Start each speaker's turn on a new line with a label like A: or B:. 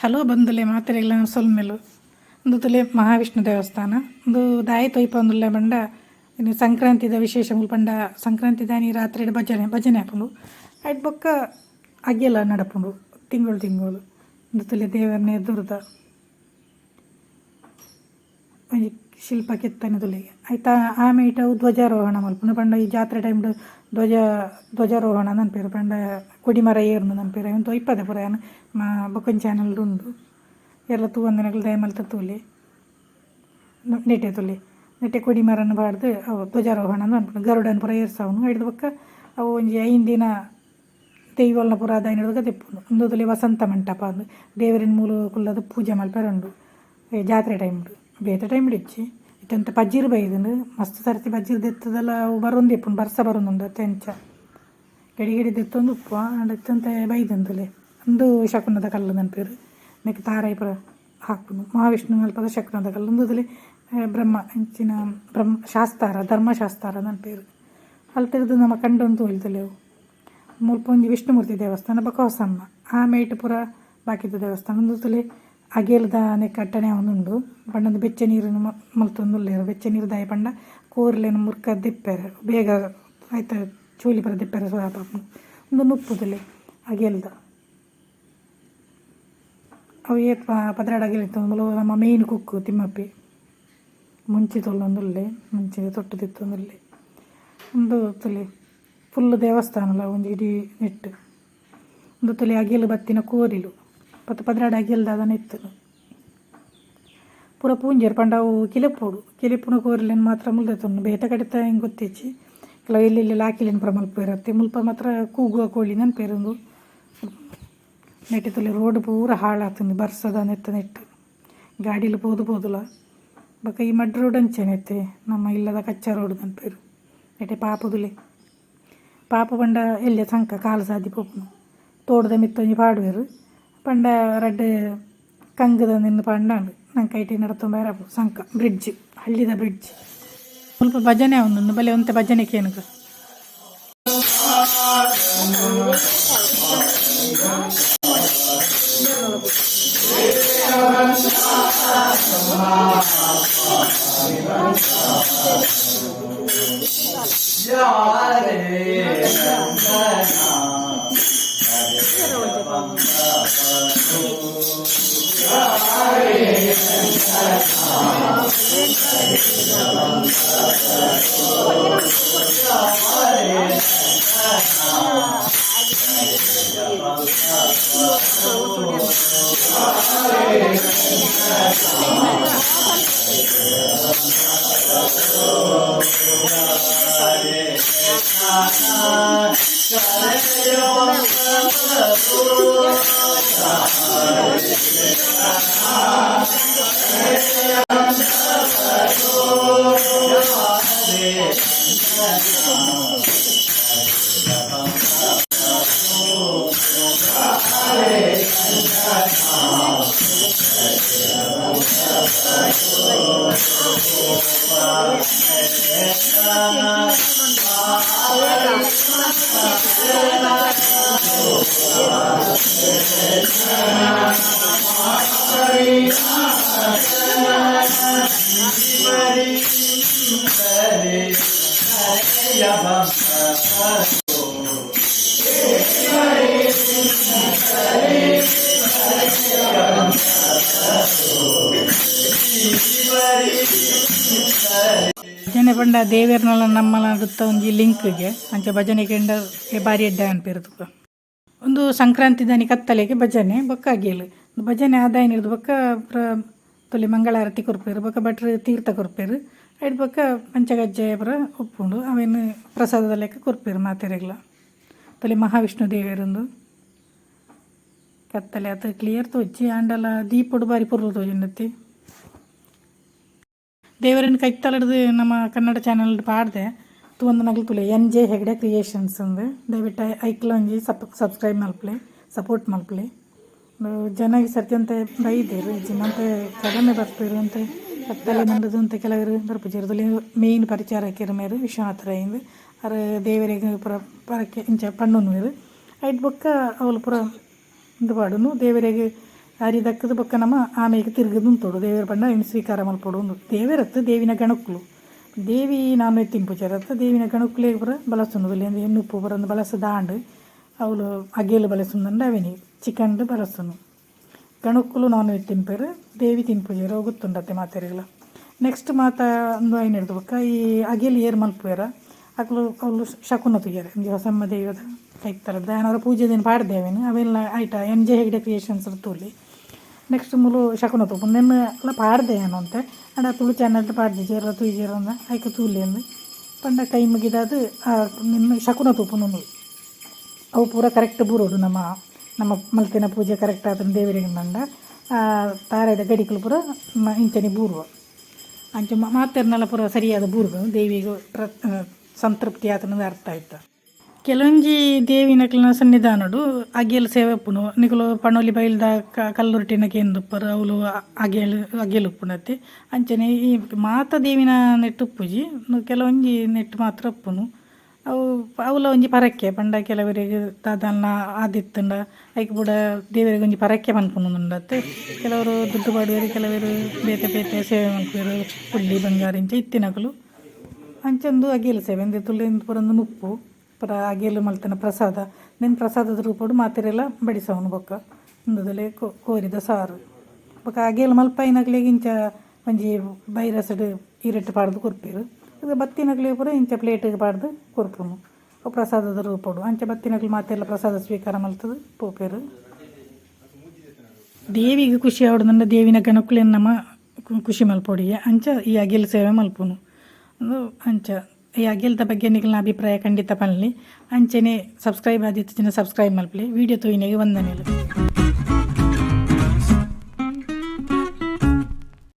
A: Hello ಬಂದುಲೆ ಮಾತೆರೆಗ್ಲ ಸೊಲ್ಮೆಲು. ಉಂದು ತುಲೆ ಮಹಾವಿಷ್ಣು ದೇವಸ್ಥಾನ. ಉಂದು ದಾಯಿ ತೊಯ್ಪೊಂದುಲ್ಲೆ ಪಂಡ ಇನಿ ಸಂಕ್ರಾಂತಿದ ವಿಶೇಷ ಮುಲ್ಪ ಪಂಡ ಸಂಕ್ರಾಂತಿ ದಾನಿ ರಾತ್ರೆಡ್ ಭಜನೆ ಭಜನೆ ಆಪುಂಡು. ಐಟ್ ಬೊಕ್ಕ ಅಗೆಲ ನಡಪುಂಡು ತಿಂಗೊಲು ತಿಂಗೊಲು. ಉಂದು ತೂಲೆ ದೇವೆರ್ನ ಎದುರುದ ಒಂಜಿ ಶಿಲ್ಪ ಕೆತ್ತನೆ ತೂಲೆ. ಐತ ಆ ಮೈಟ್ ಅವು ಧ್ವಜಾರೋಹಣ ಮಲ್ಪುನು ಪಂಡ ಈ ಜಾತ್ರೆ ಟೈಮ್ ಡ್ ಧ್ವಜಾರೋಹಣ ಪನ್ಪೆರ್ ಪಂಡ ಕೊಡಿಮರ ಏರುನು ಪನ್ಪೆರ್ ಐನ್ ತೋಯಿಪದೆ ಪೂರ ಯಾನ್ ಬೊಕೊಂಜಿ ಚಾನಲ್ ಡ್ ಉಂಡು. ಏರ್ಲ ತೂವಂದಿನಕುಲು ದಯಮಲ್ತ್ ತೂಲೆ. ನೆಟೆ ತೂಲೆ ನೆಟೆ ಕೊಡಿಮರನ್ ಪಾಡ್ದ್ ಅವು ಧ್ವಜಾರೋಹಣ ಪನ್ಪುನು ಗರುಡನ್ ಪೂರ ಏರ್ಸವುನು. ಐಡ್ದ್ ಬೊಕ್ಕ ಅವು ಒಂಜಿ 5 ದಿನ ದೈವೊಲ್ನ ಪೂರ ಆದಾಯಿನ ದೆಪ್ಪುನು. ಉಂದು ತೂಲೆ ವಸಂತ ಮಂಟಪ ಅಂದ್ ದೇವೆರೆನ್ ಮೂಲು ಕುಲ್ಲುದು ಪೂಜೆ ಮಲ್ಪೆರೆ ಉಂಡು ಜಾತ್ರೆ ಟೈಮ್ ಡ್ ಬೇತೆ ಟೈಮ್ ಡ್ ಇಜ್ಜಿ. ಇತ್ತೆ ಒಂತೆ ಪಜಿರ್ ಬೈದ್ಂಡ್ ಮಸ್ತ್ ಸರ್ತಿ ಪಜಿರ್ ದೆತ್ತುದಲ ಅವು ಬರೊಂದಿಪ್ಪುಂಡು ಬರ್ಸ ಬರೊಂದುಂಡು ಅತೆ ಅಂಚ ಗಡಿ ಗಡಿ ದೆತ್ತೊಂದು ಉಪ್ಪುವ ಆಂಡ ಇತ್ತೆ ಒಂತೆ ಬೈದ್ಂಡ್ ತೂಲೆ. ಉಂದು ಶಕುನದ ಕಲ್ಲ್ ಪನ್ಪೆರ್ ನೆಕ್ಕ್ ತಾರಾಯಿ ಪೂರ ಹಾಕುನು. ಮಹಾವಿಷ್ಣು ಮಲ್ಪದ ಶಕುನದ ಕಲ್ಲ್. ಉಂದು ತೂಲೆ ಬ್ರಹ್ಮ ಇಂಚಿನ ಬ್ರಹ್ಮ ಶಾಸ್ತಾರ ಧರ್ಮಶಾಸ್ತಾರ ಪನ್ಪೆರ್ ಅಲ್ತುರ್ದು ನಮ ಕಂಡೊಂದು ತೂವೊಲಿ ಅವು. ಮುಲ್ಪ ಒಂಜಿ ವಿಷ್ಣುಮೂರ್ತಿ ದೇವಸ್ಥಾನ ಬೊಕ ಹೊಸಮ್ಮ ಆ ಮೈಟ್ ಪೂರ ಬಾಕಿದ ದೇವಸ್ಥಾನ. ಉಂದು ತೂಲೆ ಅಗೇಲ್ದ ನೆಕ್ ಅಟ್ಟನೆ ಆವೊಂದುಂಡು ಪಂಡ ಉಂದು ಬೆಚ್ಚ ನೀರುನು ಮಲ್ತೊಂದುಲ್ಲೆರ್. ಬೆಚ್ಚ ನೀರು ದಾಯೆ ಪಂಡ ಕೋರ್ಲೆನ್ ಮುರ್ಕದ್ ದೆಪ್ಪೆರೆ ಬೇಗ ಐತ ಚೋಲಿ ಪೂರ ದೆಪ್ಪೆರೆ ಸುಲಭ ಆಪುಂಡು. ಉಂದು ನುಪ್ಪು ತೂಲೆ ಅಗೇಲ್ದ ಅವು ಏತ್ 12 ಅಗೇಲ್ ಇತ್ತುಂಡು. ಮೂಲು ನಮ್ಮ ಮೈನ್ ಕುಕ್ ತಿಮ್ಮಪ್ಪೆ ಮುಂಚಿ ತೊಲ್ಲೊಂದುಲ್ಲೆ ಮುಂಚಿ ತೊಟ್ಟು ದೆತ್ತೊಂದುಲ್ಲೆ. ಉಂದು ತೂಲೆ ಫುಲ್ಲ್ ದೇವಸ್ಥಾನಲ ಒಂಜಿ ಇಡೀ ನೆಟ್ಟ್. ಉಂದು ತೂಲೆ ಅಗೆಲ್ ಬತ್ತಿನ ಕೋರಿಲು 10 12 ಅಗೆಲ್ ದಾದನ ಇತ್ತುಂಡು. ಪೂರ ಪೂಂಜೆರ್ ಪಂಡ ಅವು ಕಿಲೆಪೊಡು ಕಿಲೆಪುನ ಕೋರಿಲೆನ್ ಮಾತ್ರ ಮುಲ್ಪ ದೆತ್ತೊನ್ನು ಬೇತೆ ಕಡೆತ ಎಂಕ್ ಗೊತ್ತಿಜ್ಜಿ. ಕೆಲವು ಎಲ್ಲೆಲ್ಲೆ ಲಾಕಿಲೆನ್ ಪೂರ ಮಲ್ಪುವೆರ್ ಅತ್ತೆ ಮುಲ್ಪ ಮಾತ್ರ ಕೂಗುವ ಕೋಳಿ ಪನ್ಪೆರ್ ಉಂದು. ನೆಟೆ ತೂಲೆ ರೋಡ್ ಪೂರ ಹಾಳಾತುಂಡು ಬರ್ಸದ ನೆತ್ತ ನೆಟ್ಟ್ ಗಾಡಿಲು ಪೋದು ಪೋದುಲ ಬೊಕ ಈ ಮಡ್ ರೋಡ್ ಅಂಚನೆ ಅತ್ತೆ ನಮ್ಮ ಇಲ್ಲದ ಕಚ್ಚಾ ರೋಡ್ ಪನ್ಪೆರ್. ನೆಟೆ ಪಾಪು ತೂಲೆ ಪಾಪು ಪಂಡ ಎಲ್ಲ್ಯ ಸಂಕ ಕಾಲು ಸಾದಿ ಪೋಪುನು ತೋಡುದ ಮಿತ್ತ್ ಒಂಜಿ ಪಾಡುವೆರ್ ಪಂಡ ರಡ್ಡ್ ಕಂಗ್ದ ಉಂದೆನ್ ಪಾಡ್ಂಡ ನಂಕ್ ಐಟೆ ನಡತೊಂದು ಪೋಯೆರೆ ಆಪುಂಡು ಸಂಕ ಬ್ರಿಡ್ಜ್ ಹಳ್ಳಿದ ಬ್ರಿಡ್ಜ್. ಮುಲ್ಪ ಭಜನೆ ಆವೊಂದುಂಡು ಬಲೆ ಒಂತೆ ಭಜನೆ ಕೇನುಗ. ಭಜನೆ ಪಂಡ ದೇವೆರ್ನಲ ನಮ್ಮಲ ನಡುತ್ತ ಒಂಜಿ ಲಿಂಕ್ಗೆ ಅಂಚ ಭಜನೆ ಕೆಂಡ ಬಾರಿ ಎಡ್ಡೆ ಅನ್ಪೆರ್ ತುಕ. ಉಂದು ಸಂಕ್ರಾಂತಿ ದಾನಿ ಕತ್ತಲೆಗ್ ಭಜನೆ ಬೊಕ್ಕ ಅಗೇಲ್ ಭಜನೆ ಆದಾಯಿನಿರ್ದ್ ಬೊಕ್ಕ ಪೂರ ತೂಲೆ ಮಂಗಳಾರತಿ ಕೊರ್ಪೆರ್ ಬೊಕ್ಕ ಭಟ್ರ್ ತೀರ್ಥ ಕೊರ್ಪೆರ್. ಐಡ್ ಬೊಕ್ಕ ಪಂಚಕಜ್ಜಾಯ ಪೂರ ಉಪ್ಪುಂಡು ಅವೆನ್ ಪ್ರಸಾದದ ಲೆಕ್ಕ ಕೊರ್ಪೆರ್ ಮಾತೆರೆಗ್ಲ. ತೂಲೆ ಮಹಾವಿಷ್ಣು ದೇವೆರ್ ಉಂದು. ಕತ್ತಲೆ ಆತ್ ಕ್ಲಿಯರ್ ತೋಜಿ ಆಂಡಲ ದೀಪೊಡು ಬಾರಿ ಪೊರ್ಲು ತೋಜುಂಡತ್ತೆ. ದೇವೆರೆನ್ ಕೈತಲಡ್ದ್ ನಮ್ಮ ಕನ್ನಡ ಚಾನೆಲ್ ಡ್ ಪಾಡ್ದೆ ತೂವಂದಿನಕುಲು ತೂಲೆ ಎನ್ ಜೆ ಹೆಗ್ಡೆ ಕ್ರಿಯೇಷನ್ಸ್ ಇಂದ್ ದಯವಿಟ್ಟು ಐಕ್ಲ ಒಂಜಿ ಸಬ್ಸ್ಕ್ರೈಬ್ ಮಲ್ಪುಲೆ ಸಪೋರ್ಟ್ ಮಲ್ಪುಲೆ. ಜನ ಈ ಸರ್ತಿ ಒಂತೆ ಬೈದೆರ್ ಇಜ್ಜಿಂಡ ಒಂತೆ ಕಡಿಮೆ ಬರ್ಪೆರ್ ಒಂತೆ ಕತ್ತಲೆ ಮಂತುದು ಒಂತೆ ಕೆಲವೆರ್ ಬರ್ಪುಜೆರ್ ಮೇನ್ ಪರಿಚಾರಕೆರ್ ಮೇರ್ ವಿಶ್ವನಾಥ ರೈ ಇಂದ್ ಅರ್ ದೇವೆರೆಗ್ ಪೂರ ಪರಕೆ ಇಂಚ ಪಂಡೊನುವೆರ್ ಐಟ್ ಬೊಕ್ಕ ಅವ್ಲು ಪೂರ ಉಂದು ಪಾಡುನು ದೇವೆರೆಗ್ ಅರಿ ದಕ್ಕದ ಬೊಕ್ಕ ನಮ ಆಮೆಗ್ ತಿರ್ಗದ್ ಉಂತೊಡು. ದೇವೆರ್ ಪಂಡ ಐನ್ ಸ್ವೀಕಾರ ಮಲ್ಪೊಡು ಉಂದು ದೇವೆರತ್ತ್, ದೇವಿನ ಗಣಕುಲು. ದೇವಿ ನಾನ್ ವೆಜ್ ತಿನ್ಪುಜೆರ್ ದೇವಿನ ಗಣಕುಲೆಗ್ ಪೂರ ಬಲಸುಂಡು. ನುಪ್ಪು ಪೂರ ಬಲಸುದಾಂಡ್ ಅವುಲು ಅಗೆಲ್ ಬಲಸುಂದುಂಡ ಅವೆನೆ ಚಿಕನ್ ಬಲಸುನು. ಗಣಕುಲು ನಾನ್ ವೆಜ್ ತಿನ್ಪೆರ್, ದೇವಿ ತಿನ್ಪುಜೆರ್, ಅವು ಗೊತ್ತುಂಡತ್ತೆ ಮಾತೆರೆಗ್ಲ. ನೆಕ್ಸ್ಟ್ ಮಾತ ಉಂದು ಆಯಿನೆಡ್ದ್ ಬೊಕ್ಕ ಈ ಅಗೆಲ್ ಏರ್ ಮಲ್ಪುವೆರ ಅಕುಲು ಅವುಲು ಶಕುನ ತೂಯೆರೆ. ಒಂಜಿ ಹೊಸಮ್ಮ ದೈವದ ಕೈತಲ್ ಯಾನ್ ಒರ ಪೂಜೆದೆನ್ ಪಾಡ್ದೆ ಅವೆನ್. ಅವೆನ್ಲ ಐಟ ಎನ್ ಜೆ ಹೆಗ್ಡೆ ಕ್ರಿಯೇಷನ್ಸ್ ತೂಲೆ. ನೆಕ್ಸ್ಟ್ ಮೂಲು ಶಕುನ ತೂಪುನು ನೆನ್ನ್ ಪಾಡ್ದೆ ಯಾನ್ ಒಂತೆ. ಆಂಡ ತುಳು ಚಾನಲ್ಡ್ ಪಾಡ್ದಿಜಿ, ಏರ್ಲ ತೂಯಿಜೆರ್ ಅಂದ್ ಐಕ್ ತೂಲೆ ಅಂದ್ ಪಂಡ ಕೈ ಮುಗಿದಾದ್ ನಿನ್ನ ಶಕುನ ತೂಪುನು. ಅವು ಪೂರ ಕರೆಕ್ಟ್ ಬೂರೊಡು. ನಮ್ಮ ನಮ್ಮ ಮಲ್ತಿನ ಪೂಜೆ ಕರೆಕ್ಟ್ ಆತುಂಡು ದೇವೆರೆಗ್ ಪಂಡ ತಾರಾಯಿದ ಗಡಿಕುಲು ಪೂರ ಇಂಚನೆ ಬೂರುವ. ಅಂಚ ಮಾತೆರ್ನಲ ಪೂರ ಸರಿಯಾದ ಬೂರ್ದು ದೇವಿಗ್ ಸಂತೃಪ್ತಿ ಆತುಂಡು ಅರ್ಥ ಆಯ್ತು. ಕೆಲವೊಂಜಿ ದೇವಿನಕ್ಲೆನ ಸನ್ನಿಧಾನಡು ಅಗೆಲ್ ಸೇವೆ ಉಪ್ಪುಂಡು. ನಿಕುಲು ಪಣೋಲಿ ಬೈಲ್ದ ಕಲ್ಲುರ್ಟಿನ ಕೇಂದುಪ್ಪರ್, ಅವುಲು ಅಗೆಲ್ ಅಗೆಲ್ ಉಪ್ಪುಂಡತ್ತೆ. ಅಂಚನೆ ಈ ಮಾತ ದೇವಿನ ನೆಟ್ಟ್ ಉಪ್ಪುಜಿ, ಕೆಲವೊಂಜಿ ನೆಟ್ಟ್ ಮಾತ್ರ ಉಪ್ಪುನು. ಅವು ಅವುಲ ಒಂಜಿ ಪರಕೆ ಪಂಡ ಕೆಲವರಿಗೆ ದಾದನ ಆದಿತ್ತುಂಡ ಐಕ್ ಪೂರ ದೇವೆರೆಗ್ ಒಂಜಿ ಪರಕೆ ಪನ್ಪುನು ಉಂಡತ್ತೆ. ಕೆಲವರು ದುಡ್ಡು ಪಾಡುವೆರ್, ಕೆಲವೆರ್ ಬೇತೆ ಬೇತೆ ಸೇವೆ ಮಲ್ಪುವೆರ್, ಬೊಳ್ಳಿ ಬಂಗಾರ ಇಂಚ ಇತ್ತಿನಕುಲು. ಅಂಚ ಉಂದು ಅಗೆಲ್ ಸೇವೆ. ಉಂದು ತೂಲೆ, ಉಂದು ಪೂರ ಉಂದು ನುಪ್ಪು ಪೂರ ಅಗೆಲ್ ಮಲ್ತಿನ ಪ್ರಸಾದ. ನೆನ್ ಪ್ರಸಾದದ ರೂಪೊಡು ಮಾತೆರೆಲ ಬಡಿಸವುನು. ಬೊಕ್ಕ ಉಂದು ಕೋರಿದ ಸಾರು. ಬೊಕ್ಕ ಅಗೆಲ್ ಮಲ್ಪಾಯಿನಕ್ಲೆಗ್ ಇಂಚ ಒಂಜಿ ಬೈರಸ್ಡ್ ಇರೆಟ್ ಪಾಡ್ದ್ ಕೊರ್ಪೆರ್. ಬತ್ತಿನಕ್ಲೆಗ್ ಪೂರ ಇಂಚ ಪ್ಲೇಟ್ಗ್ ಪಾಡ್ದ್ ಕೊರ್ಪುನು ಅವು ಪ್ರಸಾದದ ರೂಪೊಡು. ಅಂಚ ಬತ್ತಿನಕ್ಲು ಮಾತೆರ್ಲ ಪ್ರಸಾದ ಸ್ವೀಕಾರ ಮಲ್ತುದು ಪೋಪೆರ್. ದೇವಿಗ್ ಖುಷಿ ಆವೊಡುಂಡ ದೇವಿನ ಗಣಕುಲೆನ್ ನಮ ಖುಷಿ ಮಲ್ಪೊಡಿಗೆ. ಅಂಚ ಈ ಅಗೆಲ್ ಸೇವೆ ಮಲ್ಪುನು ಉಂದು. ಅಂಚ ಈ ಅಗೆಲ್ದ ಬಗ್ಗೆ ನಿಕಲ್ನ ಅಭಿಪ್ರಾಯ ಖಂಡಿತ ಪನ್ಲೆ. ಅಂಚನೆ ಸಬ್ಸ್ಕ್ರೈಬ್ ಆದಿತ್ತಿಜಿಂಡ ಸಬ್ಸ್ಕ್ರೈಬ್ ಮಲ್ಪುಲೆ. ವಿಡಿಯೋ ತೂಯಿನೆಗ್ ವಂದನೆಲು.